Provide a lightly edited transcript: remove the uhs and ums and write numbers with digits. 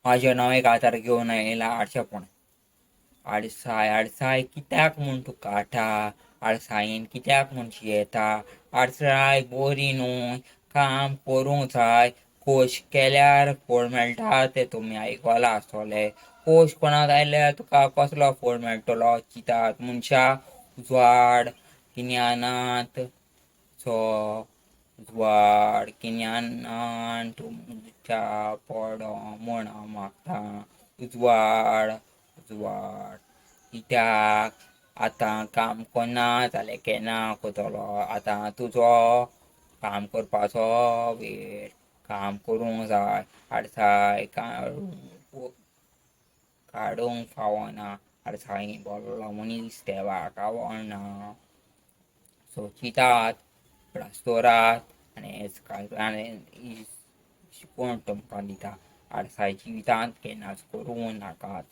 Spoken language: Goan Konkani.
म्हाजें नवें कांतार घेवन आयला आडशेपण. आडसाय आडसाय कित्याक म्हूण तूं काडटा, आडसायेन कित्याक म्हूण जियेता, आडसाय बरी न्हय, काम करूंक जाय, खोश केल्यार फळ मेळटा तें तुमी आयकलां आसतलें. खोश कोणाक आयल्यार तुका कसलो फळ मेळटलो चिंतात मनशा. उजवाड गिन्यानांत चो उजवाड गिन्यानान तुमच्या पडो म्हूण हांव मागतां. उजवाड उजवाड कित्याक आतां काम कोन्ना जाल्यार केन्ना कोतलो. आतां तुजो काम करपाचो वेळ, काम करूंक जाय. आडसाय काडूंक फावना, आडसायेन भरलो मनीस देवाक आवडना. सो चिंतात, उगडास दवरात आनी हेच शिकवण तुमकां दिता, आडसाय जिवितांत केन्नाच करूं नाकात.